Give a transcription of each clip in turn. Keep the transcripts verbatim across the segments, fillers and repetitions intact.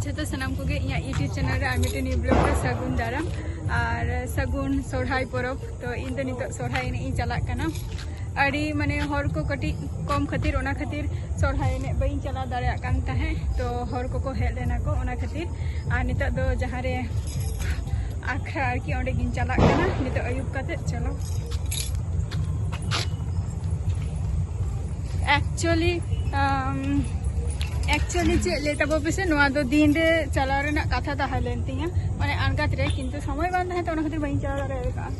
ᱡᱚᱛᱚ ᱥᱟᱱᱟᱢ ᱠᱚᱜᱮ ᱤᱧᱟᱹᱜ YouTube ᱪᱮᱱᱮᱞ ᱨᱮ ᱟᱨ ᱢᱤᱫᱴᱮᱱ ᱱᱤᱭᱩ ᱵᱞᱚᱜ ᱨᱮ ᱥᱟᱹᱜᱩᱱ ᱫᱟᱨᱟᱢ ᱟᱨ ᱥᱟᱹᱜᱩᱱ ᱥᱚᱨᱦᱟᱭ ᱯᱚᱨᱚᱵᱽ᱾ ᱛᱚ ᱤᱧ ᱫᱚ ᱱᱤᱛᱚᱜ ᱥᱚᱨᱦᱟᱭ ᱮᱱᱮᱡ ᱤᱧ ᱪᱟᱞᱟᱜ ᱠᱟᱱᱟ᱾ ᱟᱹᱰᱤ ᱢᱟᱱᱮ ᱦᱚᱲ ᱠᱚ ᱠᱟᱹᱴᱤᱡ ᱠᱚᱢ ᱠᱷᱟᱹᱛᱤᱨ, ᱚᱱᱟ ᱠᱷᱟᱹᱛᱤᱨ ᱥᱚᱨᱦᱟᱭ ᱮᱱᱮᱡ ᱵᱟᱹᱧ ᱪᱟᱞᱟᱣ ᱫᱟᱲᱮᱭᱟᱜ ᱠᱟᱱ ᱛᱟᱦᱮᱸᱫ᱾ ᱛᱚ ᱦᱚᱲ ᱠᱚᱠᱚ ᱦᱮᱡ ᱞᱮᱱᱟ ᱠᱚ, ᱚᱱᱟ ᱠᱷᱟᱹᱛᱤᱨ᱾ ᱟᱨ ᱱᱤᱛᱚᱜ ᱫᱚ ᱡᱟᱦᱟᱸ ᱨᱮ ᱟᱠᱷᱲᱟ ᱟᱨᱠᱤ, ᱚᱸᱰᱮ ᱜᱤᱧ ᱪᱟᱞᱟᱜ ᱠᱟᱱᱟ ᱱᱤᱛᱚᱜ ᱟᱹᱭᱩᱵ ᱠᱟᱛᱮ᱾ ᱪᱚᱞᱚ᱾ ᱮᱠᱪᱩᱭᱮᱞᱤ ᱮᱠᱪᱩᱭᱮᱞᱤ ᱪᱮᱫ ᱞᱟᱹᱭ ᱛᱟᱵᱚ ᱯᱮᱥᱮ, ᱱᱚᱣᱟ ᱫᱚ ᱫᱤᱱ ᱨᱮ ᱪᱟᱞᱟᱣ ᱨᱮᱱᱟᱜ ᱠᱟᱛᱷᱟ ᱛᱟᱦᱮᱸ ᱞᱮᱱ ᱛᱤᱧᱟ, ᱢᱟᱱᱮ ᱟᱬᱜᱟᱛ ᱨᱮ, ᱠᱤᱱᱛᱩ ᱥᱚᱢᱚᱭ ᱵᱟᱝ ᱛᱟᱦᱮᱸ ᱛᱚ, ᱚᱱᱟ ᱠᱷᱟᱹᱛᱤᱨ ᱵᱟᱹᱧ ᱪᱟᱞᱟᱣ ᱫᱟᱲᱮ ᱟᱠᱟᱫᱼᱟ᱾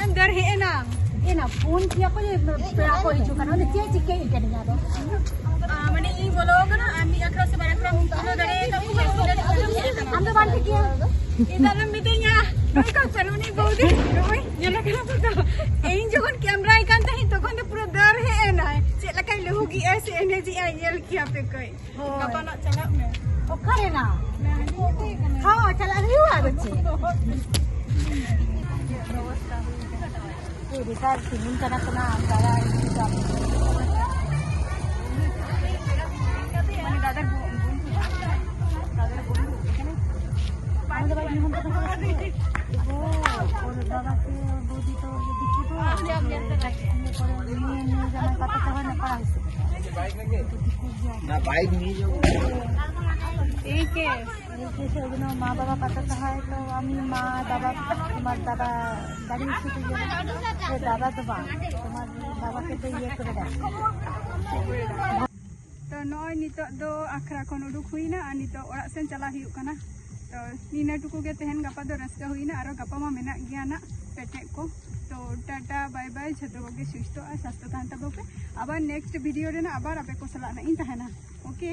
ᱮᱢ ᱫᱟᱹᱲ ᱦᱮᱡ ᱮᱱᱟ᱾ ᱮᱱᱟ ᱯᱷᱳᱱ ᱠᱮᱭᱟ ᱠᱚ ᱡᱮ ᱯᱮᱲᱟ ᱠᱚ ᱦᱤᱡᱩᱜ ᱠᱟᱱᱟ, ᱚᱸᱰᱮ ᱪᱮᱫ ᱪᱤᱠᱟᱹᱭ ᱠᱟᱱᱟ ᱟᱫᱚ? ᱢᱟᱱᱮ ᱤᱧ ᱵᱚᱞᱚ ᱠᱟᱱᱟ ᱟᱨ ᱢᱤᱫ ᱟᱠᱷᱲᱟ ᱥᱮ ᱵᱟᱨ ᱟᱠᱷᱲᱟ ᱵᱚᱞᱚ ᱫᱟᱲᱮᱭᱟᱜ ᱠᱟᱱᱟ᱾ ᱟᱢ ᱫᱚ ᱵᱟᱢ ᱴᱷᱤᱠ ᱜᱮᱭᱟ᱾ ᱤᱧ ᱫᱚ ᱟᱞᱚᱢ ᱢᱤᱛᱟᱹᱧᱟ᱾ ᱱᱚᱜᱼᱚᱭ ᱠᱚ ᱪᱟᱹᱞᱩᱱᱤ ᱵᱟᱹᱦᱩ ᱫᱤ, ᱱᱚᱜᱼᱚᱭ ᱧᱮᱞᱚᱜ ᱠᱟᱱᱟ ᱛᱚ᱾ ᱤᱧ ᱡᱚᱠᱷᱚᱱ ᱠᱮᱢᱨᱟᱭ ᱠᱟᱱ ᱛᱟᱦᱮᱸᱫ ᱛᱚᱠᱷᱚᱱ ᱫᱚ ᱯᱩᱨᱟᱹ ᱫᱟᱹᱲ ᱦᱮᱡ ᱮᱱᱟᱭ᱾ ᱪᱮᱫ ᱞᱮᱠᱟᱭ ᱞᱩᱦᱩᱠᱮᱜᱼᱟᱭ ᱥᱮ ᱮᱱᱮᱡᱮᱜᱼᱟᱭ ᱧᱮᱞ ᱠᱮᱭᱟ ᱯᱮ ᱠᱟᱹᱡ᱾ ᱦᱳᱭ᱾ ᱜᱟᱯᱟ ᱱᱟᱜ ᱪᱟᱞᱟᱜ ᱢᱮ᱾ ᱚᱠᱟᱨᱮ ᱱᱟ? ᱦᱚᱸ, ᱪᱟᱞᱟᱜ ᱦᱩᱭᱩᱜᱼᱟ, ᱟᱫᱚ ᱪᱮᱫ? ᱯᱩᱨᱤ ᱠᱟᱨ ᱛᱤᱸᱜᱩᱱ ᱠᱟᱱᱟ ᱠᱚ ᱱᱟ, ᱫᱟᱫᱟ ᱤᱫᱤ ᱠᱟᱜ ᱢᱮ᱾ ᱢᱟᱱᱮ ᱫᱟᱫᱟ ᱵᱚ-, ᱵᱚᱱᱫᱷᱩ, ᱫᱟᱫᱟ ᱵᱚᱱᱫᱷᱩ, ᱮᱠᱷᱟᱱᱮ ᱟᱢ ᱫᱚ ᱵᱟᱭ ᱧᱩᱦᱩᱢ ᱠᱟᱛᱮ ᱠᱚ ᱟᱥᱮ? ᱳ, ᱳ ᱫᱟᱫᱟ ᱥᱮ ᱳ ᱵᱳᱫᱤ ᱛᱚ ᱤᱭᱟᱹ ᱫᱤᱠᱩ ᱛᱚ, ᱤᱭᱟᱹ ᱯᱚᱨᱮ ᱱᱤᱭᱟᱹ, ᱱᱤᱭᱟᱹ ᱡᱟᱢᱟᱭ ᱯᱟᱛᱟ ᱪᱟᱵᱟ ᱱᱟᱯᱟᱲᱟ ᱦᱤᱥᱟᱹᱵ᱾ ᱫᱤᱠᱩ ᱜᱮᱭᱟ᱾ না, বাইক নিয়ে যাবো। এই কে? এই যে সেগুলো মা বাবা পাতা তো হয় তো আমি মা বাবা, তোমার দাদা গাড়ি এসে দিয়ে গেল। এ দাদা তো মা, তোমার বাবাকে তো ইয়ে করে দেয়। ᱛᱚ ᱱᱚᱜᱼᱚᱭ ᱱᱤᱛᱚᱜ ᱫᱚ ᱟᱠᱷᱲᱟ ᱠᱷᱚᱱ ᱩᱰᱩᱠ ᱦᱩᱭᱱᱟ ᱟᱨ ᱱᱤᱛᱚᱜ ᱚᱲᱟᱜ ᱥᱮᱱ ᱪᱟᱞᱟᱜ ᱦᱩᱭᱩᱜ ᱠᱟᱱᱟ᱾ ᱛᱚ ᱱᱤᱱᱟᱹ ᱴᱩᱠᱩ ᱜᱮ ᱛᱮᱦᱮᱧ, ᱜᱟᱯᱟ ᱫᱚ ᱨᱟᱹᱥᱠᱟᱹ ᱦᱩᱭᱱᱟ, ᱟᱨᱚ ᱜᱟᱯᱟ ᱢᱟ ᱢᱮᱱᱟᱜ ᱜᱮᱭᱟ ᱱᱟᱜ ᱯᱮᱴᱮᱡ ᱠᱚ᱾ ᱛᱚ ᱴᱟᱴᱟ ᱵᱟᱭ ᱵᱟᱭ, ᱡᱷᱚᱛᱚ ᱠᱚᱜᱮ ᱥᱩᱥᱛᱷᱚ ᱟᱨ ᱥᱟᱥᱛᱷᱚ ᱛᱟᱦᱮᱱ ᱛᱟᱵᱚ ᱯᱮ᱾ ᱟᱵᱟᱨ ᱱᱮᱠᱥᱴ ᱵᱷᱤᱰᱤᱭᱳ ᱨᱮᱱᱟᱜ ᱟᱵᱟᱨ ᱟᱯᱮ ᱠᱚ ᱥᱟᱞᱟᱜ ᱱᱟᱜ ᱤᱧ ᱛᱟᱦᱮᱱᱟ᱾ ᱳᱠᱮ᱾